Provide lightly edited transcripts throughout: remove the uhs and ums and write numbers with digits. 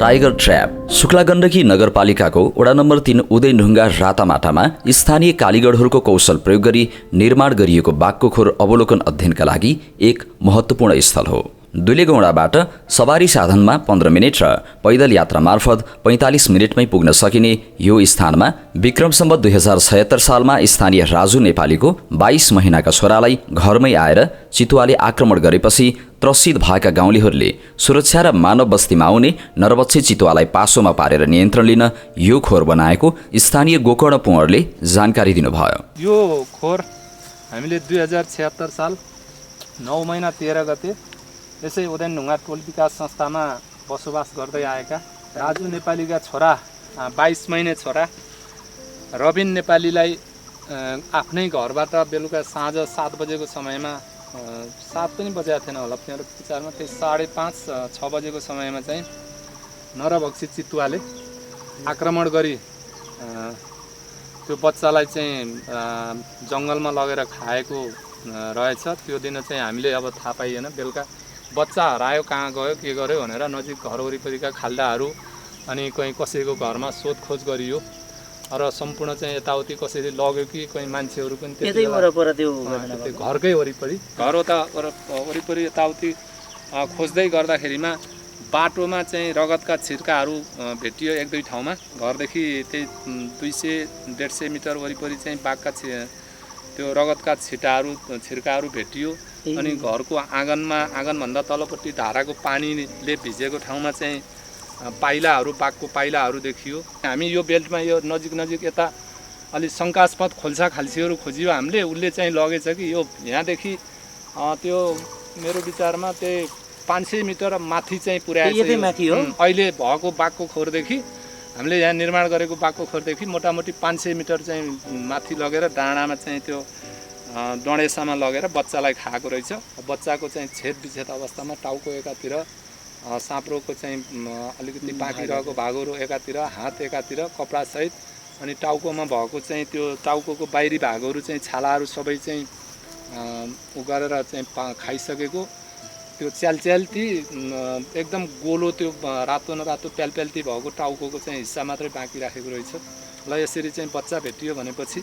Tiger trap Shukla Gandaki नगरपालिकाको वडा number 3 उदयढुङ्गा रातामाटामा स्थानीय कालीगढहरूको कौशल प्रयोग गरी निर्माण गरिएको बाघको खोर अवलोकन अध्ययनका लागि एक महत्त्वपूर्ण स्थल हो। दुलेगौडाबाट सवारी साधनमा 15 मिनेट र पैदल यात्रा मार्फत 45 मिनेटमै पुग्न सकिने यो स्थानमा विक्रम सम्वत 2076 सालमा स्थानीय राजु नेपालीको 22 महिनाका छोरालाई घरमै आएर चितुवाले आक्रमण गरेपछि त्रसित भएका गाउँलेहरूले सुरक्षा र मानव बस्तीमा आउने नरबच्छे चितुवालाई पासोमा पारेर नियन्त्रण लिन यो खोर बनाएको स्थानीय गोकर्ण पुँवरले जानकारी दिनुभयो। यो खोर हामीले 2076 साल 9 महिना 13 गते यसै उदयढुङ्गा टोल विकास संस्थामा बसोबास गर्दै आएका राजु नेपालीका छोरा 22 महिने छोरा रबिन नेपालीलाई आफ्नै घरबाट बेलुका साँझ 7 बजेको समयमा 7 पनि बजेको थिएन होला मेरो विचारमा, त्यही 5:30 6 बजेको समयमा चाहिँ नरभक्षी चितुवाले आक्रमण गरी त्यो बच्चालाई चाहिँ जङ्गलमा लगेर खाएको रहेछ। त्यो दिन चाहिँ हामीले अब थाहा पाइएन, बेलुका बच्चा हरायो कहाँ गयो के गर्यो भनेर नजिक घर वरिपरिका खाल्डाहरू अनि कहीँ कसैको घरमा सोधखोज गरियो र सम्पूर्ण चाहिँ यताउति कसैले लग्यो कि कहीँ मान्छेहरू पनि त्यो घरकै वरिपरि वरिपरि यताउति खोज्दै गर्दाखेरिमा बाटोमा चाहिँ रगतका छिर्काहरू भेटियो एक दुई ठाउँमा। घरदेखि त्यही 200-150 मिटर वरिपरि चाहिँ बाघका त्यो रगतका छिर्काहरू भेटियो। अनि घरको आँगनभन्दा तलपट्टि धाराको पानीले भिजेको ठाउँमा चाहिँ बाघको पाइलाहरू देखियो। हामी यो बेल्टमा यो नजिक यता अलि शङ्कास्पद खोल्सा खाल्सीहरू खोजियो हामीले, उसले चाहिँ लगेछ कि यो यहाँदेखि त्यो मेरो विचारमा त्यही 500 मिटर माथि चाहिँ पुर्याएछ। अहिले भएको बाघको खोरदेखि हामीले यहाँ निर्माण गरेको बाघको खोरदेखि मोटामोटी 500 मिटर चाहिँ माथि लगेर डाँडामा चाहिँ त्यो डडेसामा लगेर बच्चालाई खाएको रहेछ। बच्चाको चाहिँ छेद अवस्थामा टाउको एकातिर, साँप्रोको चाहिँ अलिकति पाकिरहेको भागहरू एकातिर, हात एकातिर कपडासहित, अनि टाउकोमा भएको चाहिँ त्यो टाउको बाहिरी भागहरू चाहिँ छालाहरू सबै चाहिँ उगारेर चाहिँ खाइसकेको। त्यो च्यालच्याल्ती एकदम गोलो त्यो रातो न रातो प्यालप्याल्ती भएको टाउको चाहिँ हिस्सा मात्रै बाँकी राखेको रहेछ। ल यसरी चाहिँ बच्चा भेटियो भनेपछि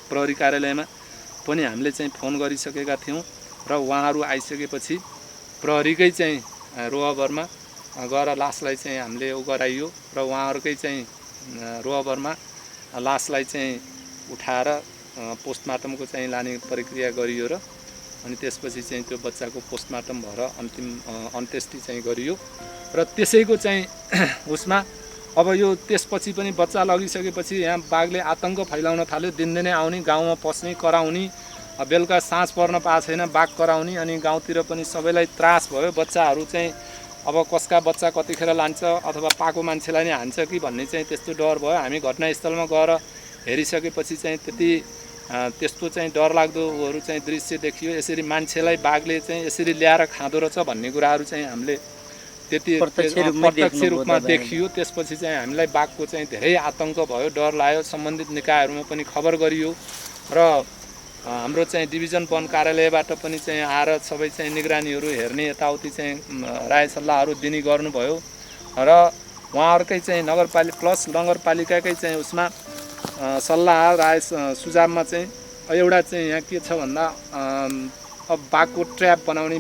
प्रहरी कार्यालयमा पनि हामीले चाहिँ फोन गरिसकेका थियौँ र उहाँहरू आइसकेपछि प्रहरीकै चाहिँ रोहबरमा गएर लासलाई चाहिँ हामीले गराइयो र उहाँहरूकै चाहिँ रोहबरमा लासलाई चाहिँ उठाएर पोस्टमार्टमको चाहिँ लाने प्रक्रिया गरियो र अनि त्यसपछि चाहिँ त्यो बच्चाको पोस्टमार्टम भएर अन्तिम अन्त्येष्टि चाहिँ गरियो। र त्यसैको चाहिँ उसमा अब यो त्यसपछि पनि बच्चा लगिसकेपछि यहाँ बाघले आतङ्क फैलाउन थाल्यो। दिनदिनै आउने, गाउँमा पस्ने, कराउने, बेलुका साँझ पर्न पाएको छैन बाघ कराउने, अनि गाउँतिर पनि सबैलाई त्रास भयो। बच्चाहरू चाहिँ अब कसका बच्चा कतिखेर लान्छ अथवा पाएको मान्छेलाई नै हान्छ कि भन्ने चाहिँ त्यस्तो डर भयो। हामी घटनास्थलमा गएर हेरिसकेपछि चाहिँ त्यस्तो चाहिँ डरलाग्दोहरू चाहिँ दृश्य देखियो। यसरी मान्छेलाई बाघले चाहिँ यसरी ल्याएर खाँदो रहेछ भन्ने कुराहरू चाहिँ हामीले त्यति प्रत्यक्ष रूपमा देखियो। त्यसपछि चाहिँ हामीलाई बाघको चाहिँ धेरै आतङ्क भयो, डर लाग्यो। सम्बन्धित निकायहरूमा पनि खबर गरियो र हाम्रो चाहिँ डिभिजन वन कार्यालयबाट पनि चाहिँ आएर सबै चाहिँ निगरानीहरू हेर्ने यताउति चाहिँ राय सल्लाहहरू दिने गर्नुभयो र उहाँहरूकै चाहिँ नगरपालिकाकै चाहिँ उसमा सल्लाह राय सुझावमा चाहिँ एउटा चाहिँ यहाँ के छ भन्दा अब बाघको ट्र्याप बनाउने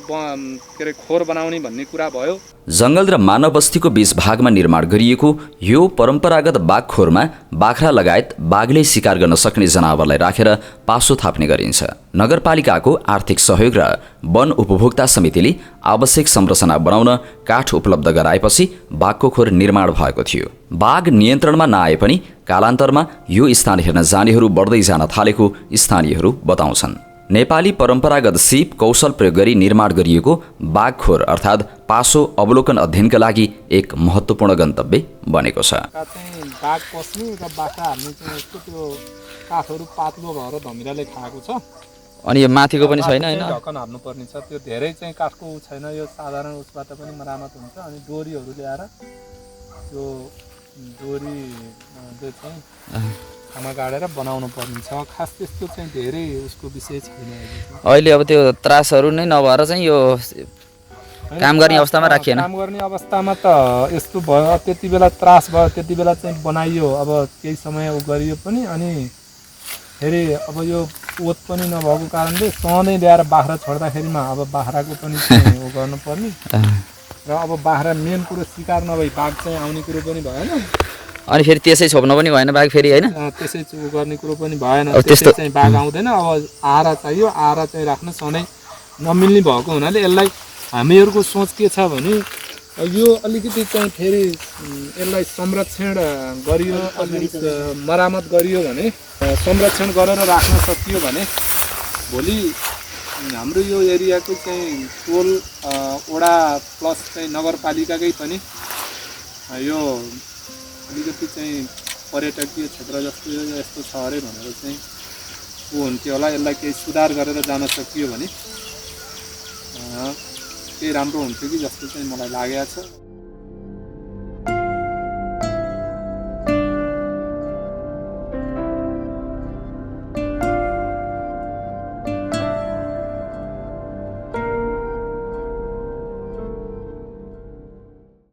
खोर बनाउने भन्ने कुरा भयो। जंगल र मानव बस्तीको बीच भागमा निर्माण गरिएको यो परम्परागत बाघ खोरमा बाख्रा लगायत बाघले शिकार गर्न सक्ने जनावरलाई राखेर पासो थाप्ने गरिन्छ। नगरपालिकाको आर्थिक सहयोग र वन उपभोक्ता समितिले आवश्यक संरचना बनाउन काठ उपलब्ध गराएपछि बाघको खोर निर्माण भएको थियो। बाघ नियन्त्रणमा नआए पनि कालान्तरमा यो स्थान हेर्न जानेहरू बढ्दै जान थालेको स्थानीयहरू बताउँछन्। नेपाली परम्परागत सिप कौशल प्रयोग गरी निर्माण गरिएको बाघ खोर अर्थात् पासो अवलोकन अध्ययनका लागि एक महत्त्वपूर्ण गन्तव्य बनेको छ। बाघ पस्ने र बाख्रा हाल्ने चाहिँ यस्तो त्यो काठहरू पातलो भएर धमिराले खाएको छ। अनि यो माथिको पनि छैन हैन, ढक्कन हाल्नुपर्ने छ। त्यो धेरै चाहिँ काठको छैन, यो साधारण उसबाट पनि मरामत हुन्छ। अनि डोरीहरू ल्याएर त्यो डोरीले चाहिँ खाना गाडेर बनाउनु पर्ने छ। खास त्यस्तो चाहिँ धेरै उसको विषय छैन अहिले। अब त्यो त्रासहरू नै नभएर चाहिँ यो होइन, काम गर्ने अवस्थामा राखिएन। काम गर्ने अवस्थामा त यस्तो भयो, त्यति बेला त्रास भयो, त्यति बेला चाहिँ बनाइयो, अब केही समय उ गरियो पनि, अनि फेरि अब यो ओत पनि नभएको कारणले सधैँ ल्याएर बाख्रा छोड्दाखेरिमा अब बाख्राको पनि चाहिँ उ गर्नुपर्ने, र अब बाख्रा मेन कुरो शिकार नभई बाघ चाहिँ आउने कुरो पनि भएन, अनि फेरि त्यसै छोप्न पनि भएन बाघ फेरि होइन। त्यसै उ गर्ने कुरो पनि भएन, अब त्यसै त्यस्तो चाहिँ बाघ आउँदैन। अब आहारा चाहियो, आहारा चाहिँ राख्न सधैँ नमिल्ने भएको हुनाले यसलाई हामीहरूको सोच के छ भने यो अलिकति चाहिँ फेरि यसलाई संरक्षण गरियो, अलिकति मरामत गरियो भने, संरक्षण गरेर राख्न सकियो भने भोलि हाम्रो यो एरियाको चाहिँ टोल वडा प्लस चाहिँ नगरपालिकाकै पनि यो अलिकति चाहिँ पर्यटकीय क्षेत्र जस्तो यस्तो छ अरे भनेर चाहिँ ऊ हुन्थ्यो होला। यसलाई केही सुधार गरेर जान सकियो भने केही राम्रो हुन्थ्यो कि जस्तो चाहिँ मलाई लागेको छ।